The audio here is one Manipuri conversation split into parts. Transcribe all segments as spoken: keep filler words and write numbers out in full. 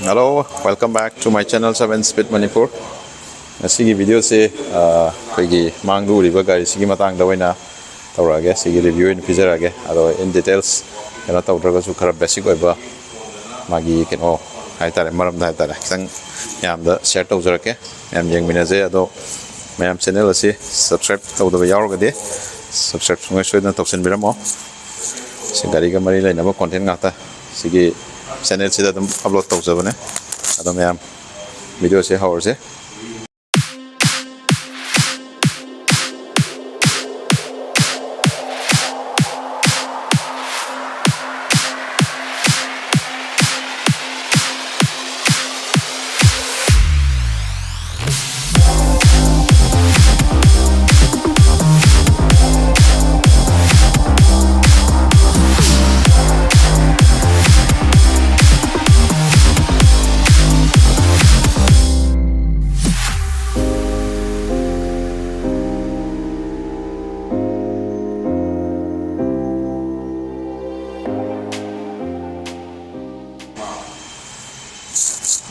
Hello, welcome back to my channel, Seven Speed Manipur. ꯉꯁꯤꯒꯤ ꯚꯤꯗꯤꯑꯣꯁꯦ ꯑꯩꯈꯣꯏꯒꯤ ꯃꯥꯡꯗ ꯎꯔꯤꯕ ꯒꯥꯔꯤꯁꯤꯒꯤ ꯃꯇꯥꯡꯗ ꯑꯣꯏꯅ ꯇꯧꯔꯛꯑꯒꯦ, ꯁꯤꯒꯤ ꯔꯤꯚꯤꯌꯨ ꯑꯣꯏꯅ ꯄꯤꯖꯔꯛꯑꯒꯦ꯫ ꯑꯗꯣ in details ꯀꯩꯅꯣ ꯇꯧꯗ꯭ꯔꯒꯁꯨ, ꯈꯔ ꯕꯦꯁꯤꯛ ꯑꯣꯏꯕ ꯃꯥꯒꯤ ꯀꯩꯅꯣ ꯍꯥꯏꯇꯥꯔꯦ, ꯃꯔꯝꯗ ꯍꯥꯏꯇꯥꯔꯦ, ꯈꯤꯇꯪ ꯃꯌꯥꯝꯗ ꯁꯤꯌꯔ ꯇꯧꯖꯔꯛꯀꯦ꯫ ꯃꯌꯥꯝ ꯌꯦꯡꯃꯤꯟꯅꯖꯩ꯫ ꯑꯗꯣ ꯃꯌꯥꯝ ꯆꯦꯅꯦꯜ ꯑꯁꯤ ꯁꯕꯁꯀ꯭ꯔꯥꯏꯕ ꯇꯧꯗꯕ ꯌꯥꯎꯔꯒꯗꯤ, ꯁꯕꯁꯀ꯭ꯔꯥꯏꯕ ꯁꯨꯡꯁꯣꯏ ꯁꯣꯏꯗꯅ ꯇꯧꯁꯤꯟꯕꯤꯔꯝꯃꯣ꯫ ꯁꯤ ꯒꯥꯔꯤꯒ ꯃꯔꯤ ꯂꯩꯅꯕ ꯀꯣꯟꯇꯦꯟ ꯉꯥꯛꯇ꯫ ꯁꯤꯒꯤ ꯆꯦꯅꯦꯜꯁꯤꯗ ꯑꯗꯨꯝ ꯑꯞꯂꯣꯗ ꯇꯧꯖꯕꯅꯦ꯫ ꯑꯗꯣ ꯃꯌꯥꯝ, ꯚꯤꯗꯤꯑꯣꯁꯦ ꯍꯧꯔꯁꯦ꯫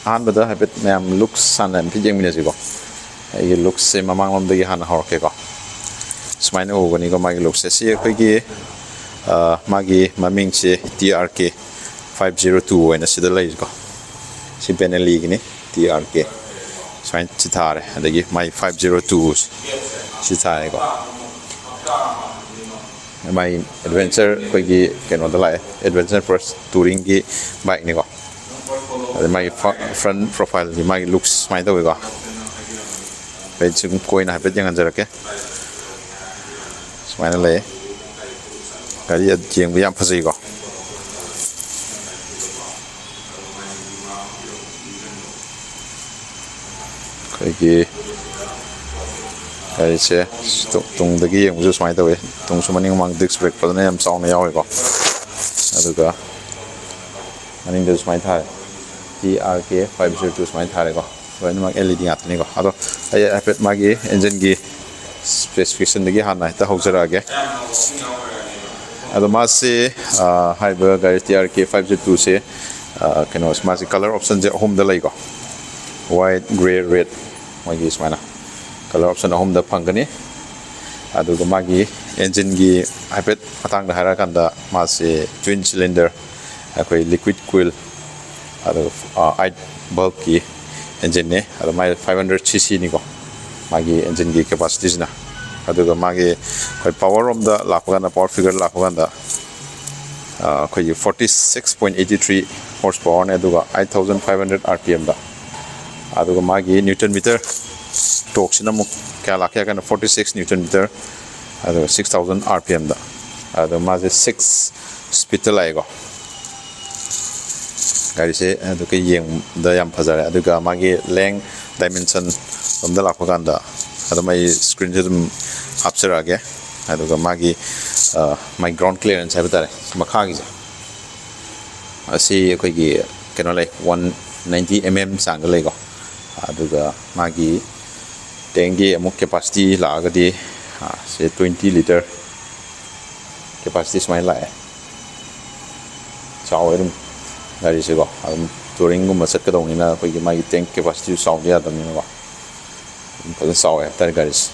ꯑꯍꯥꯟꯕꯗ ꯍꯥꯏꯐꯦꯠ ꯃꯌꯥꯝ ꯂꯨꯛꯁ ꯍꯥꯟꯅ ꯍꯥꯏꯐꯦꯠ ꯌꯦꯡꯃꯤꯟꯅꯁꯤꯀꯣ꯫ ꯑꯩꯒꯤ ꯂꯨꯛꯁꯁꯦ ꯃꯃꯥꯡꯂꯣꯝꯗꯒꯤ ꯍꯥꯟꯅ ꯍꯧꯔꯛꯀꯦꯀꯣ꯫ ꯁꯨꯃꯥꯏꯅ ꯎꯒꯅꯤꯀꯣ ꯃꯥꯒꯤ ꯂꯨꯛꯁꯁꯦ꯫ ꯁꯤ ꯑꯩꯈꯣꯏꯒꯤ, ꯑ, ꯃꯥꯒꯤ ꯃꯃꯤꯡꯁꯦ T R K five zero two ꯑꯣꯏꯅ ꯁꯤꯗ ꯂꯩꯔꯤꯀꯣ꯫ ꯁꯤ Benelli-ꯒꯤꯅꯤ, T R K꯫ ꯁꯨꯃꯥꯏꯅ ꯁꯤ ꯊꯥꯔꯦ꯫ ꯑꯗꯒꯤ ꯃꯥꯒꯤ five zero two ꯁꯤ ꯊꯥꯔꯦꯀꯣ꯫ ꯃꯥꯒꯤ ꯑꯦꯗꯚꯦꯟꯆꯔ ꯑꯩꯈꯣꯏꯒꯤ ꯀꯩꯅꯣꯗ ꯂꯥꯛꯑꯦ, ꯑꯦꯗꯚꯦꯟꯆꯔ ꯄ꯭ꯂꯁ ꯇꯨꯔꯤꯡꯒꯤ ꯕꯥꯏꯛꯅꯤꯀꯣ꯫ ꯑꯗꯩ ꯃꯥꯒꯤ ꯐ-, ꯐ꯭ꯔꯟ ꯄ꯭ꯔꯣꯐꯥꯏꯜꯒꯤ ꯃꯥꯒꯤ ꯂꯨꯛꯁ ꯁꯨꯃꯥꯏꯅ ꯇꯧꯋꯤꯀꯣ꯫ ꯑꯩ ꯁꯨꯝ ꯀꯣꯏꯅ ꯍꯥꯏꯐꯦꯠ ꯌꯦꯡꯍꯟꯖꯔꯛꯀꯦ꯫ ꯁꯨꯃꯥꯏꯅ ꯂꯩ꯫ ꯒꯥꯔꯤ ꯌꯦꯡꯕ ꯌꯥꯝ ꯐꯖꯩꯀꯣ꯫ ꯑꯩꯈꯣꯏꯒꯤ ꯒꯥꯔꯤꯁꯦ ꯇꯨ-, ꯇꯨꯡꯗꯒꯤ ꯌꯦꯡꯕꯁꯨ ꯁꯨꯃꯥꯏꯅ ꯇꯧꯋꯤ꯫ ꯇꯨꯡꯁꯨ ꯃꯅꯤꯡ ꯃꯃꯥꯡ ꯗꯤꯁ ꯕ꯭ꯔꯦꯛ ꯐꯖꯅ ꯌꯥꯝ ꯆꯥꯎꯅ ꯌꯥꯎꯋꯤꯀꯣ꯫ ꯑꯗꯨꯒ ꯃꯅꯤꯡꯗꯁꯨ ꯁꯨꯃꯥꯏꯅ ꯊꯥꯔꯦ, T R K five zero two ꯁꯨꯃꯥꯏꯅ ꯊꯥꯔꯦꯀꯣ꯫ ꯂꯣꯏꯅꯃꯛ L E D ꯉꯥꯛꯇꯅꯤꯀꯣ꯫ ꯑꯗꯣ ꯑꯩ ꯍꯥꯏꯐꯦꯠ ꯃꯥꯒꯤ ꯏꯟꯖꯤꯟꯒꯤ ꯁ꯭ꯄꯦꯁꯤꯐꯤꯀꯦꯁꯟꯗꯒꯤ ꯍꯥꯟꯅ ꯍꯦꯛꯇ ꯍꯧꯖꯔꯛꯑꯒꯦ꯫ ꯑꯗꯣ ꯃꯥꯁꯦ, ꯑ, ꯍꯥꯏꯔꯤꯕ ꯒꯥꯔꯤ T R K five zero two ꯁꯦ, ꯑ, ꯀꯩꯅꯣ, ꯃꯥꯁꯦ color option ꯁꯦ ꯑꯍꯨꯝꯗ ꯂꯩꯀꯣ, white, grey, red, ꯃꯣꯏꯒꯤ ꯁꯨꯃꯥꯏꯅ color option ꯑꯍꯨꯝꯗ ꯐꯪꯒꯅꯤ꯫ ꯑꯗꯨꯒ ꯃꯥꯒꯤ engine ꯒꯤ ꯍꯥꯏꯐꯦꯠ ꯃꯇꯥꯡꯗ ꯍꯥꯏꯔꯀꯥꯟꯗ, ꯃꯥꯁꯦ twin cylinder, ꯑꯩꯈꯣꯏ liquid cool, ꯑꯗꯨꯒ, ꯑ, eight valve ꯀꯤ engine ꯅꯦ꯫ ꯑꯗꯣ ꯃꯥꯏ five hundred C C ꯅꯤꯀꯣ, ꯃꯥꯒꯤ engine ꯒꯤ capacity ꯁꯤꯅ꯫ ꯑꯗꯨꯒ ꯃꯥꯒꯤ ꯑꯩꯈꯣꯏ power ꯔꯣꯝꯗ ꯂꯥꯛꯄ ꯀꯥꯟꯗ, power figure ꯂꯥꯛꯄ ꯀꯥꯟꯗ, ꯑ, ꯑꯩꯈꯣꯏꯒꯤ forty six point eight three horse power ꯅꯦ, ꯑꯗꯨꯒ eight thousand five hundred R P M ꯗ꯫ ꯑꯗꯨꯒ ꯃꯥꯒꯤ newton meter torque ꯁꯤꯅ ꯑꯃꯨꯛ ꯀꯌꯥ ꯂꯥꯛꯀꯦ ꯍꯥꯏ ꯀꯥꯟꯗ, forty six newton meter, ꯑꯗꯨꯒ six thousand R P M ꯗ꯫ ꯑꯗꯣ ꯃꯥꯁꯦ six speed ꯇ ꯂꯥꯛꯑꯦꯀꯣ꯫ ꯒꯥꯔꯤꯁꯦ ꯑꯗꯨꯒ ꯌꯦꯡꯕꯗ ꯌꯥꯝ ꯐꯖꯔꯦ꯫ ꯑꯗꯨꯒ ꯃꯥꯒꯤ length dimension ꯂꯣꯝꯗ ꯂꯥꯛꯄ ꯀꯥꯟꯗ, ꯑꯗꯨꯝ ꯑꯩ screen ꯁꯦ ꯑꯗꯨꯝ ꯍꯥꯞꯆꯔꯛꯑꯒꯦ꯫ ꯑꯗꯨꯒ ꯃꯥꯒꯤ, ꯑ, ꯃꯥꯒꯤ ground clearance ꯍꯥꯏꯕ ꯇꯥꯔꯦ, ꯃꯈꯥꯒꯤꯁꯦ, ꯑꯁꯤ ꯑꯩꯈꯣꯏꯒꯤ ꯀꯩꯅꯣ ꯂꯩ, one ninety M M ꯆꯥꯡꯗ ꯂꯩꯀꯣ꯫ ꯑꯗꯨꯒ ꯃꯥꯒꯤ tank ꯀꯤ ꯑꯃꯨꯛ capacity ꯂꯥꯛꯑꯒꯗꯤ, ꯑ, ꯁꯦ twenty litre capacity ꯁꯨꯃꯥꯏꯅ ꯂꯥꯛꯑꯦ꯫ ꯆꯥꯎꯋꯦ ꯑꯗꯨꯝ ꯒꯥꯔꯤꯁꯦꯀꯣ꯫ ꯑꯗꯨꯝ touring ꯒꯨꯝꯕ ꯆꯠꯀꯗꯧꯅꯤꯅ, ꯑꯩꯈꯣꯏꯒꯤ ꯃꯥꯒꯤ tank capacity ꯁꯨ ꯆꯥꯎꯗ ꯌꯥꯗꯕꯅꯤꯅꯀꯣ꯫ ꯑꯗꯨꯝ ꯐꯖꯅ ꯆꯥꯎꯋꯦ ꯍꯥꯏꯇꯥꯔꯦ ꯒꯥꯔꯤꯁꯦ꯫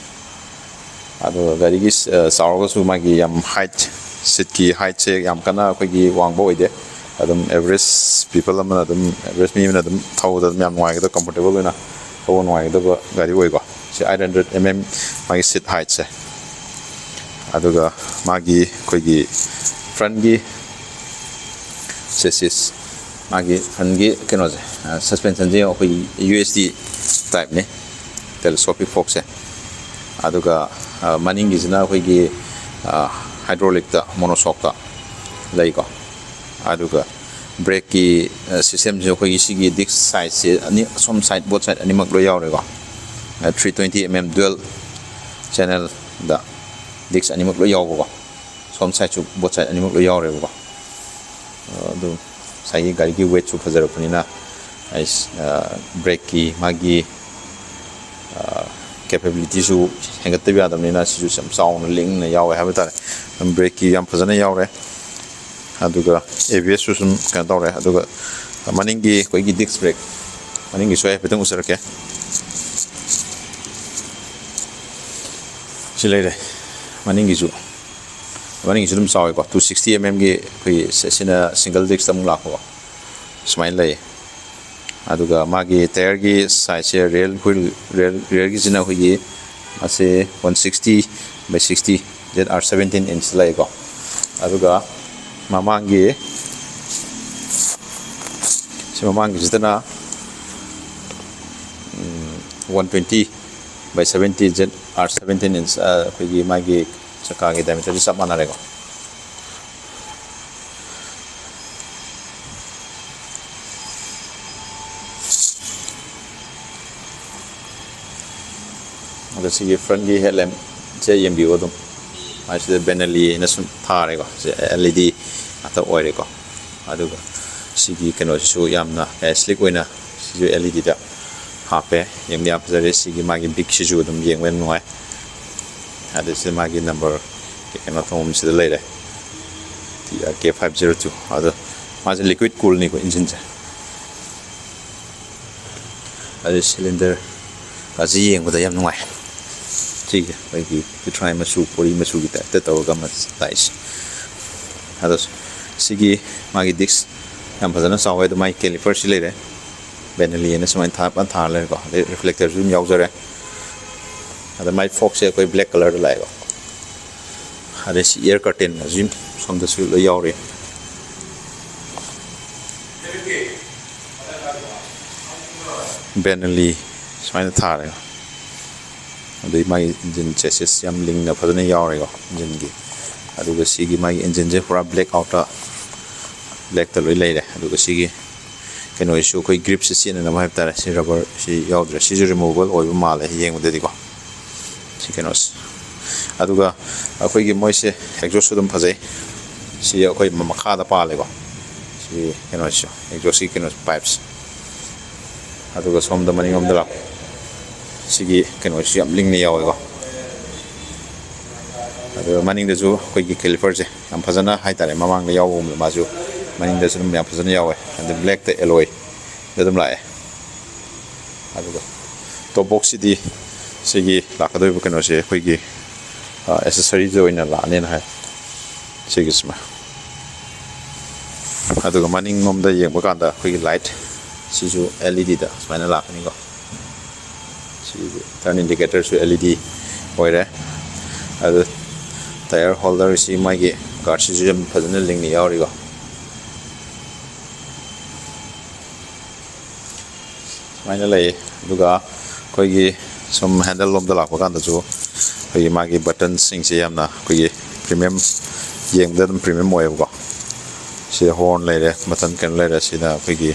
ꯑꯗꯨꯒ ꯒꯥꯔꯤꯒꯤ, ꯑ, ꯆꯥꯎꯔꯒꯁꯨ ꯃꯥꯒꯤ ꯌꯥꯝ height, seat ꯀꯤ height ꯁꯦ ꯌꯥꯝ ꯀꯟꯅ ꯑꯩꯈꯣꯏꯒꯤ ꯋꯥꯡꯕ ꯑꯣꯏꯗꯦ꯫ ꯑꯗꯨꯝ average people ꯑꯃꯅ ꯑꯗꯨꯝ, average ꯃꯤ ꯑꯃꯅ ꯑꯗꯨꯝ ꯊꯧꯕꯗ ꯑꯗꯨꯝ ꯌꯥꯝ ꯅꯨꯡꯉꯥꯏꯒꯗꯕ, comfortable ꯑꯣꯏꯅ ꯊꯧꯕ ꯅꯨꯡꯉꯥꯏꯒꯗꯕ ꯒꯥꯔꯤ ꯑꯣꯏꯀꯣ꯫ ꯁꯤ eight hundred M M ꯃꯥꯒꯤ seat height ꯁꯦ꯫ ꯑꯗꯨꯒ ꯃꯥꯒꯤ ꯑꯩꯈꯣꯏꯒꯤ front ꯀꯤ chassis, ꯃꯥꯒꯤ front ꯀꯤ ꯀꯩꯅꯣꯁꯦ, ꯑ, suspension ꯁꯦ ꯑꯩꯈꯣꯏꯒꯤ U S D type ꯅꯤ, telescopic fork ꯁꯦ꯫ ꯑꯗꯨꯒ, ꯑ, ꯃꯅꯤꯡꯒꯤꯁꯤꯅ ꯑꯩꯈꯣꯏꯒꯤ, ꯑ, hydraulic ꯇ monoshock ꯇ ꯂꯩꯀꯣ꯫ ꯑꯗꯨꯒ brake ꯀꯤ, ꯑ, system ꯁꯦ ꯑꯩꯈꯣꯏꯒꯤ ꯁꯤꯒꯤ disc side ꯁꯦ ꯑꯅꯤ, ꯑꯁꯣꯝ side, both side ꯑꯅꯤꯃꯛ ꯂꯣꯏ ꯌꯥꯎꯔꯦꯀꯣ꯫ ꯑ, three twenty M M dual channel ꯗ disc ꯑꯅꯤꯃꯛ ꯂꯣꯏ ꯌꯥꯎꯕꯀꯣ꯫ ꯁꯣꯝ side ꯁꯨ, both side ꯑꯅꯤꯃꯛ ꯂꯣꯏ ꯌꯥꯎꯔꯦꯕꯀꯣ꯫ ꯑ, ꯑꯗꯨ ꯉꯁꯥꯏꯒꯤ ꯒꯥꯔꯤꯒꯤ weight ꯁꯨ ꯐꯖꯔꯛꯄꯅꯤꯅ, ꯑꯩ, ꯑ, brake ꯀꯤ ꯃꯥꯒꯤ, ꯑ, capability ꯁꯨ ꯍꯦꯟꯒꯠꯇꯕ ꯌꯥꯗꯕꯅꯤꯅ, ꯁꯤꯁꯨ ꯌꯥꯝ ꯆꯥꯎꯅ ꯂꯤꯡꯅ ꯌꯥꯎꯋꯦ ꯍꯥꯏꯕ ꯇꯥꯔꯦ꯫ ꯕ꯭ꯔꯦꯛꯀꯤ ꯌꯥꯝ ꯐꯖꯅ ꯌꯥꯎꯔꯦ꯫ ꯑꯗꯨꯒ ꯑꯦ ꯕꯤ ꯑꯦꯁꯁꯨ ꯁꯨꯝ ꯀꯩꯅꯣ ꯇꯧꯔꯦ꯫ ꯑꯗꯨꯒ ꯃꯅꯤꯡꯒꯤ ꯑꯩꯈꯣꯏꯒꯤ ꯗꯤꯁ ꯕ꯭ꯔꯦꯛ, ꯃꯅꯤꯡꯒꯤꯁꯨ ꯑꯩ ꯍꯥꯏꯐꯦꯠꯇꯪ ꯎꯠꯆꯔꯛꯀꯦ꯫ ꯁꯤ ꯂꯩꯔꯦ꯫ ꯃꯅꯤꯡꯒꯤꯁꯨ, ꯃꯅꯤꯡꯒꯤꯁꯨ ꯑꯗꯨꯝ ꯆꯥꯎꯋꯦꯀꯣ꯫ Two sixty M M ꯒꯤ ꯑꯩꯈꯣꯏꯒꯤ ꯁꯤ-, ꯁꯤꯅ ꯁꯤꯡꯒꯜ ꯗꯤꯁꯇ ꯑꯃꯨꯛ ꯂꯥꯛꯄꯀꯣ꯫ ꯁꯨꯃꯥꯏꯅ ꯂꯩ꯫ ꯑꯗꯨꯒ ꯃꯥꯒꯤ ꯇꯥꯌꯔꯒꯤ ꯁꯥꯏꯖꯁꯦ, ꯔꯤꯌꯔ ꯍꯨꯏꯜ, ꯔꯤꯌꯔ, ꯔꯤꯌꯔꯒꯤꯁꯤꯅ ꯑꯩꯈꯣꯏꯒꯤ ꯃꯥꯁꯦ one sixty by sixty, Z R seventeen inch ꯂꯥꯛꯑꯦꯀꯣ꯫ ꯑꯗꯨꯒ ꯃꯃꯥꯡꯒꯤ, ꯁꯤ ꯃꯃꯥꯡꯒꯤꯁꯤꯗꯅ, ꯎꯝ, one twenty by seventy, Z R seventeen inch, ꯑ, ꯑꯩꯈꯣꯏꯒꯤ ꯃꯥꯒꯤ ꯆꯀꯥꯒꯤ ꯗꯥꯏꯃꯤꯇꯔꯁꯨ ꯆꯞ ꯃꯥꯟꯅꯔꯦꯀꯣ꯫ ꯑꯗꯣ ꯁꯤꯒꯤ ꯐ꯭ꯔꯟꯒꯤ ꯍꯦꯠ ꯂꯦꯝꯞꯁꯦ ꯌꯦꯡꯕꯤꯌꯨ ꯑꯗꯨꯝ꯫ ꯃꯥꯏꯁꯤꯗ ꯕꯦꯅꯦꯂꯤ ꯍꯥꯏꯅ ꯁꯨꯝ ꯊꯥꯔꯦꯀꯣ꯫ ꯁꯤ L E D ꯉꯥꯛꯇ ꯑꯣꯏꯔꯦꯀꯣ꯫ ꯑꯗꯨꯒ ꯁꯤꯒꯤ ꯀꯩꯅꯣꯁꯤꯁꯨ ꯌꯥꯝꯅ ꯁ꯭ꯂꯤꯛ ꯑꯣꯏꯅ ꯁꯤꯁꯨ L E D ꯗ ꯍꯥꯞꯄꯦ꯫ ꯌꯦꯡꯕ ꯌꯥꯝ ꯐꯖꯔꯦ꯫ ꯁꯤꯒꯤ ꯃꯥꯒꯤ ꯕꯤꯛꯁꯤꯁꯨ ꯑꯗꯨꯝ ꯌꯦꯡꯕ ꯌꯥꯝ ꯅꯨꯡꯉꯥꯏ꯫ ꯑꯗꯩ ꯁꯤꯗ ꯃꯥꯒꯤ ꯅꯝꯕꯔ ꯀꯩꯅꯣ ꯊꯣꯡꯐꯝꯁꯤꯗ ꯂꯩꯔꯦ, T R K five zero two꯫ ꯑꯗꯣ ꯃꯥꯁꯦ ꯂꯤꯀ꯭ꯋꯤꯠ ꯀꯨꯜꯅꯤꯀꯣ ꯏꯟꯖꯤꯟꯁꯦ꯫ ꯑꯗꯩ ꯁꯤꯂꯤꯟꯗꯔ ꯑꯁꯤ ꯌꯦꯡꯕꯗ ꯌꯥꯝ ꯅꯨꯡꯉꯥꯏ꯫ ꯁꯤꯒꯤ ꯑꯩꯈꯣꯏꯒꯤ ꯄꯤꯊ꯭ꯔꯥꯏ ꯃꯆꯨ, ꯄꯣꯔꯤ ꯃꯆꯨꯒꯤ ꯇꯥꯏꯞꯇ ꯇꯧꯔꯒ ꯑꯃ ꯂꯥꯛꯏꯁꯦ꯫ ꯑꯗꯣ ꯁꯤꯒꯤ ꯃꯥꯒꯤ ꯗꯤꯁ ꯌꯥꯝ ꯐꯖꯅ ꯆꯥꯎꯋꯦ꯫ ꯑꯗꯣ ꯃꯥꯒꯤ ꯀꯦꯂꯤꯄꯔꯁꯤ ꯂꯩꯔꯦ, ꯕꯦꯅꯦꯂꯤ ꯍꯥꯏꯅ ꯁꯨꯃꯥꯏꯅ ꯊꯥ-, ꯐꯖꯅ ꯊꯥꯔ ꯂꯩꯔꯦꯀꯣ꯫ ꯑꯗꯩ ꯔꯤꯐ꯭ꯂꯦꯛꯇꯔꯁꯨ ꯑꯗꯨꯝ ꯌꯥꯎꯖꯔꯦ꯫ ꯑꯗ ꯃꯥꯏ ꯐꯣꯛꯁꯦ ꯑꯩꯈꯣꯏ ꯕ꯭ꯂꯦꯛ ꯀꯂꯔꯗ ꯂꯥꯛꯑꯦꯀꯣ꯫ ꯑꯗꯩ ꯁꯤ ꯑꯦꯌꯔ ꯀꯔꯇꯦꯟ ꯑꯁꯤ ꯁꯣꯝꯗꯁꯨ ꯂꯣꯏ ꯌꯥꯎꯔꯤ꯫ ꯕꯦꯅꯦꯂꯤ ꯁꯨꯃꯥꯏꯅ ꯊꯥꯔꯦ꯫ ꯑꯗꯩ ꯃꯥꯒꯤ ꯏꯟꯖꯤꯟ ꯆꯦꯁꯤꯁ ꯌꯥꯝ ꯂꯤꯡꯅ ꯐꯖꯅ ꯌꯥꯎꯔꯦꯀꯣ ꯏꯟꯖꯤꯟꯒꯤ꯫ ꯑꯗꯨꯒ ꯁꯤꯒꯤ ꯃꯥꯒꯤ ꯏꯟꯖꯤꯟꯁꯦ ꯄꯨꯔꯥ ꯕ꯭ꯂꯦꯛ ꯑꯥꯎꯠꯇ, ꯕ꯭ꯂꯦꯛꯇ ꯂꯣꯏ ꯂꯩꯔꯦ꯫ ꯑꯗꯨꯒ ꯁꯤꯒꯤ ꯀꯩꯅꯣꯁꯤꯁꯨ ꯑꯩꯈꯣꯏ ꯒ꯭ꯔꯤꯞꯁꯦ ꯆꯦꯠꯅꯅꯕ ꯍꯥꯏꯕ ꯇꯥꯔꯦ꯫ ꯁꯤ ꯔꯕꯔ ꯁꯤ ꯌꯥꯎꯗ꯭ꯔꯦ꯫ ꯁꯤꯁꯨ ꯔꯤꯃꯨꯚꯦꯕꯜ ꯑꯣꯏꯕ ꯃꯥꯜꯂꯦ ꯌꯦꯡꯕꯗꯗꯤꯀꯣ꯫ ꯁꯤ ꯀꯩꯅꯣꯁꯦ꯫ ꯑꯗꯨꯒ ꯑꯩꯈꯣꯏꯒꯤ ꯃꯣꯏꯁꯦ ꯑꯦꯛꯖꯣꯁꯁꯨ ꯑꯗꯨꯝ ꯐꯖꯩ꯫ ꯁꯤ ꯑꯩꯈꯣꯏ ꯃ-, ꯃꯈꯥꯗ ꯄꯥꯜꯂꯦꯀꯣ꯫ ꯁꯤ ꯀꯩꯅꯣꯁꯤꯁꯨ, ꯑꯦꯛꯖꯣꯁꯀꯤ ꯀꯩꯅꯣ ꯄꯥꯏꯞꯁꯦ꯫ ꯑꯗꯨꯒ ꯁꯣꯝꯗ ꯃꯅꯤꯡꯂꯣꯝꯗ ꯂꯥꯛ-, ꯁꯤꯒꯤ ꯀꯩꯅꯣꯁꯤ ꯌꯥꯝ ꯂꯤꯡꯅ ꯌꯥꯎꯋꯦꯀꯣ꯫ ꯑꯗꯨ ꯃꯅꯤꯡꯗꯁꯨ ꯑꯩꯈꯣꯏꯒꯤ ꯀꯦꯂꯤꯄꯔꯁꯦ ꯌꯥꯝ ꯐꯖꯅ ꯍꯥꯏꯇꯥꯔꯦ, ꯃꯃꯥꯡꯗ ꯌꯥꯎꯕꯒꯨꯝꯅ ꯃꯥꯁꯨ ꯃꯅꯤꯡꯗꯁꯨ ꯑꯗꯨꯝ ꯌꯥꯝ ꯐꯖꯅ ꯌꯥꯎꯋꯦ꯫ ꯑꯗꯨ ꯕ꯭ꯂꯦꯛꯇ ꯑꯦꯂꯣꯏꯗ ꯑꯗꯨꯝ ꯂꯥꯛꯑꯦ꯫ ꯑꯗꯨꯒ ꯇꯣꯞ ꯕꯣꯛꯁꯁꯤꯗꯤ ꯁꯤꯒꯤ ꯂꯥꯛꯀꯗꯧꯔꯤꯕ ꯀꯩꯅꯣꯁꯦ ꯑꯩꯈꯣꯏꯒꯤ ꯑꯦꯁꯦꯁꯔꯤꯁ ꯑꯣꯏꯅ ꯂꯥꯛꯑꯅꯦꯅ ꯍꯥꯏ, ꯁꯤꯒꯤꯁꯤꯃ꯫ ꯑꯗꯨꯒ ꯃꯅꯤꯡꯂꯣꯝꯗ ꯌꯦꯡꯕ ꯀꯥꯟꯗ ꯑꯩꯈꯣꯏꯒꯤ ꯂꯥꯏꯠ ꯁꯤꯁꯨ ꯑꯦꯜ ꯏ ꯗꯤꯗ ꯁꯨꯃꯥꯏꯅ ꯂꯥꯛꯀꯅꯤꯀꯣ꯫ ꯁꯤꯒꯤ ꯇꯔꯟ ꯏꯟꯗꯤꯀꯦꯇꯔꯁꯨ ꯑꯦꯜ ꯏ ꯗꯤ ꯑꯣꯏꯔꯦ꯫ ꯑꯗꯨ ꯇꯥꯌꯔ ꯍꯣꯜꯗꯔꯁꯤ ꯃꯥꯒꯤ ꯒꯥꯔꯗꯁꯤꯁꯨ ꯌꯥꯝ ꯐꯖꯅ ꯂꯤꯡꯅ ꯌꯥꯎꯔꯤꯀꯣ꯫ ꯁꯨꯃꯥꯏꯅ ꯂꯩ꯫ ꯑꯗꯨꯒ ꯑꯩꯈꯣꯏꯒꯤ ꯁꯨꯝ ꯍꯦꯟꯗꯜ ꯂꯣꯝꯗ ꯂꯥꯛꯄ ꯀꯥꯟꯗꯁꯨ ꯑꯩꯈꯣꯏꯒꯤ ꯃꯥꯒꯤ ꯕꯇꯟꯁꯤꯡꯁꯦ ꯌꯥꯝꯅ ꯑꯩꯈꯣꯏꯒꯤ ꯄ꯭ꯔꯤꯃꯤꯌꯝ, ꯌꯦꯡꯕꯗ ꯑꯗꯨꯝ ꯄ꯭ꯔꯤꯃꯤꯌꯝ ꯑꯣꯏꯌꯦꯕꯀꯣ꯫ ꯁꯤꯗ ꯍꯣꯔꯟ ꯂꯩꯔꯦ, ꯃꯊꯪ ꯀꯩꯅꯣ ꯂꯩꯔꯦ, ꯁꯤꯅ ꯑꯩꯈꯣꯏꯒꯤ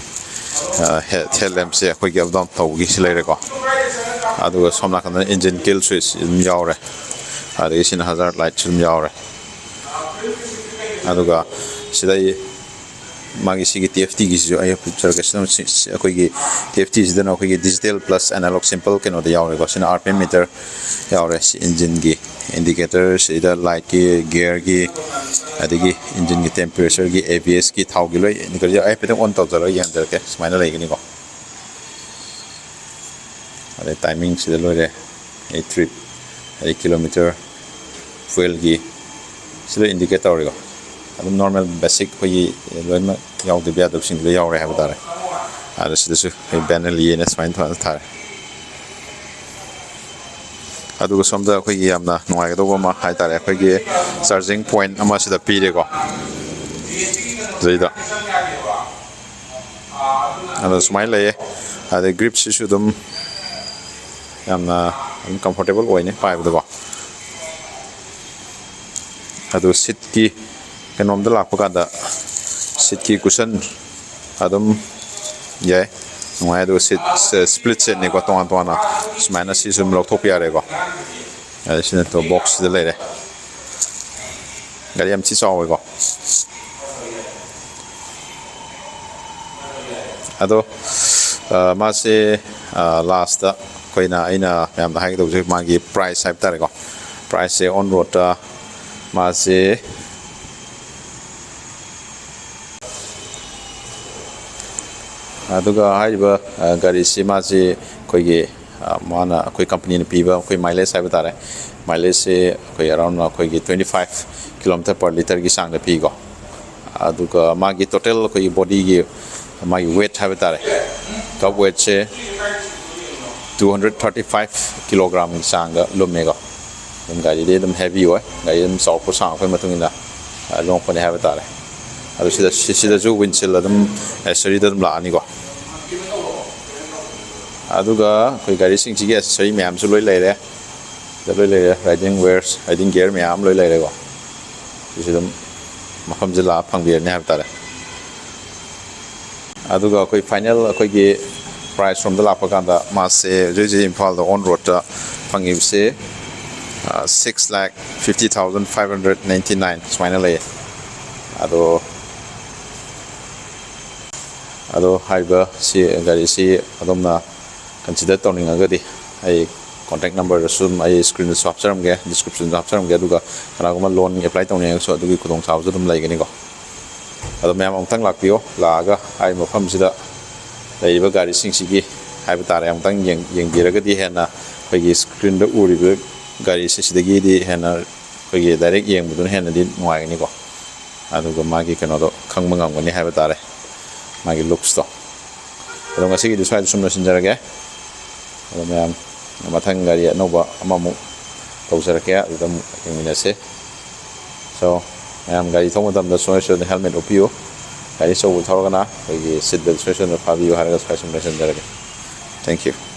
ꯍꯦꯠ ꯂꯦꯝꯞꯁꯦ ꯑꯩꯈꯣꯏꯒꯤ ꯑꯞ ꯗꯥꯎꯟ ꯇꯧꯕꯒꯤ ꯁꯤ ꯂꯩꯔꯦꯀꯣ꯫ ꯑꯗꯨꯒ ꯁꯣꯝ ꯅꯥꯀꯟꯗ ꯏꯟꯖꯤꯟ ꯀꯤꯜ ꯁ꯭ꯋꯤꯆ ꯑꯗꯨꯝ ꯌꯥꯎꯔꯦ꯫ ꯑꯗꯒꯤ ꯁꯤꯅ ꯍꯖꯥꯔ ꯂꯥꯏꯠꯁꯨ ꯑꯗꯨꯝ ꯌꯥꯎꯔꯦ꯫ ꯑꯗꯨꯒ ꯁꯤꯗ ꯑꯩ ꯃꯥꯒꯤ ꯁꯤꯒꯤ ꯇꯤ ꯑꯦꯐ ꯇꯤꯒꯤꯁꯤꯁꯨ ꯑꯩ ꯎꯠꯆꯔꯛꯀꯦ꯫ ꯁꯤꯗ ꯁꯤ-, ꯁꯤ-, ꯑꯩꯈꯣꯏꯒꯤ ꯇꯤ ꯑꯦꯐ ꯇꯤꯁꯤꯗꯅ ꯑꯩꯈꯣꯏꯒꯤ ꯗꯤꯖꯤꯇꯦꯜ ꯄ꯭ꯂꯁ ꯑꯦꯅꯥꯂꯣꯛ ꯁꯤꯝꯄꯜ ꯀꯩꯅꯣꯗ ꯌꯥꯎꯔꯦꯀꯣ꯫ ꯁꯤꯅ ꯑꯥꯔ ꯄꯤ ꯑꯦꯝ ꯃꯤꯇꯔ ꯌꯥꯎꯔꯦ꯫ ꯁꯤ ꯏꯟꯖꯤꯟꯒꯤ ꯏꯟꯗꯤꯀꯦꯇꯔ, ꯁꯤꯗ ꯂꯥꯏꯠꯀꯤ, ꯒꯤꯌꯔꯒꯤ, ꯑꯗꯒꯤ ꯏꯟꯖꯤꯟꯒꯤ ꯇꯦꯝꯄꯔꯦꯆꯔꯒꯤ, ꯑꯦ ꯕꯤ ꯑꯦꯁꯀꯤ ꯊꯥꯎꯒꯤ ꯂꯣꯏ ꯏꯟꯗꯤꯀꯦꯇꯔ꯫ ꯑꯩ ꯍꯥꯏꯐꯦꯠꯇꯪ ꯑꯣꯟ ꯇꯧꯖꯔꯒ ꯌꯦꯡꯍꯟꯖꯔꯛꯀꯦ꯫ ꯁꯨꯃꯥꯏꯅ ꯂꯩꯒꯅꯤꯀꯣ꯫ ꯑꯗꯩ ꯇꯥꯏꯃꯤꯡꯁꯤꯗ ꯂꯣꯏꯔꯦ꯫ ꯑꯩ ꯇ꯭ꯔꯤꯞ, ꯑꯗꯩ ꯀꯤꯂꯣꯃꯤꯇꯔ, ꯐ꯭ꯌꯨꯑꯦꯜꯒꯤ, ꯁꯤ ꯂꯣꯏ ꯏꯟꯗꯤꯀꯦꯠ ꯇꯧꯔꯦꯀꯣ꯫ ꯑꯗꯨꯝ ꯅꯣꯔꯃꯦꯜ ꯕꯦꯁꯤꯛ ꯑꯩꯈꯣꯏꯒꯤ ꯂꯣꯏꯅꯃꯛ ꯌꯥꯎꯗꯕ ꯌꯥꯗꯕꯁꯤꯡꯗꯣ ꯂꯣꯏ ꯌꯥꯎꯔꯦ ꯍꯥꯏꯕ ꯇꯥꯔꯦ꯫ ꯑꯗ ꯁꯤꯗꯁꯨ ꯑꯩꯈꯣꯏ ꯕꯦꯅꯦꯜ ꯌꯦꯅ ꯁꯨꯃꯥꯏꯅ ꯊꯥ-, ꯊꯥꯔꯦ꯫ ꯑꯗꯨꯒ ꯁꯣꯝꯗ ꯑꯩꯈꯣꯏꯒꯤ ꯌꯥꯝꯅ ꯅꯨꯡꯉꯥꯏꯒꯗꯧꯕ ꯑꯃ ꯍꯥꯏ ꯇꯥꯔꯦ, ꯑꯩꯈꯣꯏꯒꯤ ꯆꯥꯔꯖꯤꯡ ꯄꯣꯏꯟꯠ ꯑꯃ ꯁꯤꯗ ꯄꯤꯔꯦꯀꯣ꯫ ꯁꯤꯗꯩꯗ ꯑꯗꯣ ꯁꯨꯃꯥꯏꯅ ꯂꯩꯌꯦ꯫ ꯑꯗꯩ ꯒ꯭ꯔꯤꯞꯁꯤꯁꯨ ꯑꯗꯨꯝ ꯌꯥꯝꯅ ꯑꯗꯨꯝ ꯀꯝꯐꯣꯔꯇꯦꯕꯜ ꯑꯣꯏꯅꯤ ꯄꯥꯏꯕꯗꯀꯣ꯫ ꯑꯗꯨ ꯁꯤꯠꯀꯤ ꯀꯩꯅꯣꯝꯗ ꯂꯥꯛꯄ ꯀꯥꯟꯗ ꯁꯤꯠꯀꯤ ꯀꯨꯁꯟ ꯑꯗꯨꯝ ꯌꯥꯏ, ꯅꯨꯡꯉꯥꯏ꯫ ꯑꯗꯨꯒ ꯁꯤꯠ ꯁ꯭ꯄ꯭ꯂꯤꯠ ꯁꯤꯠꯅꯤꯀꯣ, ꯇꯣꯉꯥꯟ ꯇꯣꯉꯥꯟꯅ ꯁꯨꯃꯥꯏꯅ ꯁꯤꯁꯨ ꯑꯗꯨꯝ ꯂꯧꯊꯣꯛꯄ ꯌꯥꯔꯦꯀꯣ꯫ ꯑꯗꯩ ꯁꯤꯅ ꯇꯣꯞ ꯕꯣꯛꯁꯁꯤꯗ ꯂꯩꯔꯦ꯫ ꯒꯥꯔꯤ ꯌꯥꯝ ꯊꯤ ꯆꯥꯎꯋꯦꯀꯣ꯫ ꯑꯗꯣ, ꯑ, ꯃꯥꯁꯦ, ꯑ, ꯂꯥꯁꯇ ꯑꯩꯈꯣꯏꯅ, ꯑꯩꯅ ꯃꯌꯥꯝꯗ ꯍꯥꯏꯒꯗꯧꯕꯁꯦ ꯃꯥꯒꯤ ꯄ꯭ꯔꯥꯏꯁ ꯍꯥꯏꯕ ꯇꯥꯔꯦꯀꯣ꯫ ꯄ꯭ꯔꯥꯏꯁꯁꯦ ꯑꯣꯟ ꯔꯣꯗꯇ ꯃꯥꯁꯦ, ꯑꯗꯨꯒ ꯍꯥꯏꯔꯤꯕ, ꯑ, ꯒꯥꯔꯤꯁꯤ ꯃꯥꯁꯤ ꯑꯩꯈꯣꯏꯒꯤ, ꯑ, ꯃꯥꯅ ꯑꯩꯈꯣꯏ ꯀꯝꯄꯅꯤꯅ ꯄꯤꯕ ꯑꯩꯈꯣꯏ mileage ꯍꯥꯏꯕ ꯇꯥꯔꯦ, mileageꯁꯦ ꯑꯩꯈꯣꯏ around ꯑꯩꯈꯣꯏꯒꯤ twenty five kilometer per litreꯒꯤ ꯆꯥꯡꯗ ꯄꯤꯀꯣ꯫ ꯑꯗꯨꯒ ꯃꯥꯒꯤ total ꯑꯩꯈꯣꯏꯒꯤ bodyꯒꯤ ꯃꯥꯒꯤ weight ꯍꯥꯏꯕ ꯇꯥꯔꯦ, top weightꯁꯦ two hundred thirty five kilogramꯒꯤ ꯆꯥꯡꯗ ꯂꯨꯝꯃꯦꯀꯣ꯫ ꯑꯗꯨꯝ ꯒꯥꯔꯤꯗꯤ ꯑꯗꯨꯝ heavy ꯑꯣꯏ, ꯒꯥꯔꯤ ꯑꯗꯨꯝ ꯆꯥꯎꯔꯛꯄ ꯁꯥꯡꯉꯛꯄꯒꯤ ꯃꯇꯨꯡ ꯏꯟꯅ, ꯑ, ꯂꯨꯝꯃꯛꯄꯅꯦ ꯍꯥꯏꯕ ꯇꯥꯔꯦ꯫ ꯑꯗꯨ ꯁꯤꯗ, ꯁꯤ-, ꯁꯤꯗꯁꯨ windshield ꯑꯗꯨꯝ accessoryꯗ ꯑꯗꯨꯝ ꯂꯥꯛꯑꯅꯤꯀꯣ꯫ ꯑꯗꯨꯒ ꯑꯩꯈꯣꯏ ꯒꯥꯔꯤꯁꯤꯡꯁꯤꯒꯤ accessory ꯃꯌꯥꯝꯁꯨ ꯂꯣꯏ ꯂꯩꯔꯦ꯫ ꯁꯤꯗ ꯂꯣꯏ ꯂꯩꯔꯦ, riding wires, riding gear ꯃꯌꯥꯝ ꯑꯃ ꯂꯣꯏ ꯂꯩꯔꯦꯀꯣ꯫ ꯁꯤꯁꯨ ꯑꯗꯨꯝ ꯃꯐꯝꯁꯦ ꯂꯥꯛꯑ ꯐꯪꯕꯤꯔꯅꯤ ꯍꯥꯏꯕ ꯇꯥꯔꯦ꯫ ꯑꯗꯨꯒ ꯑꯩꯈꯣꯏ final ꯑꯩꯈꯣꯏꯒꯤ price ꯔꯣꯝꯗ ꯂꯥꯛꯄ ꯀꯥꯟꯗ, ꯃꯥꯁꯦ ꯍꯧꯖꯤꯛ ꯍꯧꯖꯤꯛ ꯏꯝꯐꯥꯜꯗ on roadꯇ ꯐꯪꯉꯤꯕꯁꯦ, ꯑ, six lakh fifty thousand five hundred ninety nine ꯁꯨꯃꯥꯏꯅ ꯂꯩꯌꯦ꯫ ꯑꯗꯣ, ꯑꯗꯣ ꯍꯥꯏꯔꯤꯕ ꯁꯤ ꯒꯥꯔꯤꯁꯤ ꯑꯗꯣꯝꯅ consider ꯇꯧꯅꯤꯡꯉꯒꯗꯤ, ꯑꯩ contact numberꯗꯁꯨ ꯑꯗꯨꯝ ꯑꯩ screenꯗꯁꯨ ꯍꯥꯞꯆꯔꯝꯒꯦ, descriptionꯗ ꯍꯥꯞꯆꯔꯝꯒꯦ꯫ ꯑꯗꯨꯒ ꯀꯅꯥꯒꯨꯝꯕ loan apply ꯇꯧꯅꯤꯡꯉꯒꯁꯨ ꯑꯗꯨꯒꯤ ꯈꯨꯗꯣꯡꯆꯥꯕꯁꯨ ꯑꯗꯨꯝ ꯂꯩꯒꯅꯤꯀꯣ꯫ ꯑꯗꯣ ꯃꯌꯥꯝ ꯑꯃꯨꯛꯇꯪ ꯂꯥꯛꯄꯤꯌꯣ, ꯂꯥꯛꯑꯒ ꯍꯥꯏꯔꯤꯕ ꯃꯐꯝꯁꯤꯗ ꯂꯩꯔꯤꯕ ꯒꯥꯔꯤꯁꯤꯡꯁꯤꯒꯤ ꯍꯥꯏꯕ ꯇꯥꯔꯦ, ꯑꯃꯨꯛꯇꯪ ꯌꯦꯡ-, ꯌꯦꯡꯕꯤꯔꯒꯗꯤ ꯍꯦꯟꯅ ꯑꯩꯈꯣꯏꯒꯤ screenꯗ ꯎꯔꯤꯕ ꯒꯥꯔꯤꯁꯦ ꯁꯤꯗꯒꯤꯗꯤ ꯍꯦꯟꯅ ꯑꯩꯈꯣꯏꯒꯤ direct ꯌꯦꯡꯕꯗꯨꯅ ꯍꯦꯟꯅꯗꯤ ꯅꯨꯡꯉꯥꯏꯒꯅꯤꯀꯣ꯫ ꯑꯗꯨꯒ ꯃꯥꯒꯤ ꯀꯩꯅꯣꯗꯣ ꯈꯪꯕ ꯉꯝꯒꯅꯤ ꯍꯥꯏꯕ ꯇꯥꯔꯦ, ꯃꯥꯒꯤ looksꯇꯣ꯫ ꯑꯗꯣ ꯉꯁꯤꯒꯤꯗꯤ ꯁ꯭ꯋꯥꯏꯗ ꯁꯨꯝ ꯂꯣꯏꯁꯤꯟꯖꯔꯒꯦ꯫ ꯑꯗꯣ ꯃꯌꯥꯝ, ꯃꯊꯪ ꯒꯥꯔꯤ ꯑꯅꯧꯕ ꯑꯃꯃꯨꯛ ꯇꯧꯖꯔꯛꯀꯦ, ꯑꯗꯨꯗ ꯑꯃꯨꯛ ꯌꯦꯡꯃꯤꯟꯅꯁꯦ꯫ So, ꯃꯌꯥꯝ ꯒꯥꯔꯤ ꯊꯧꯕ ꯃꯇꯝꯗ ꯁꯨꯡꯁꯣꯏ ꯁꯣꯏꯗꯅ helmet ꯎꯞꯄꯤꯌꯨ꯫ ꯒꯥꯔꯤ ꯑꯆꯧꯕ ꯊꯧꯔꯒꯅ ꯑꯩꯈꯣꯏꯒꯤ seat belt ꯁꯨꯡꯁꯣꯏ ꯁꯣꯏꯗꯅ ꯐꯥꯕꯤꯌꯨ ꯍꯥꯏꯔꯒ ꯁ꯭ꯋꯥꯏ ꯁꯨꯝ ꯂꯣꯏꯁꯤꯟꯖꯔꯒꯦ꯫ Thank you꯫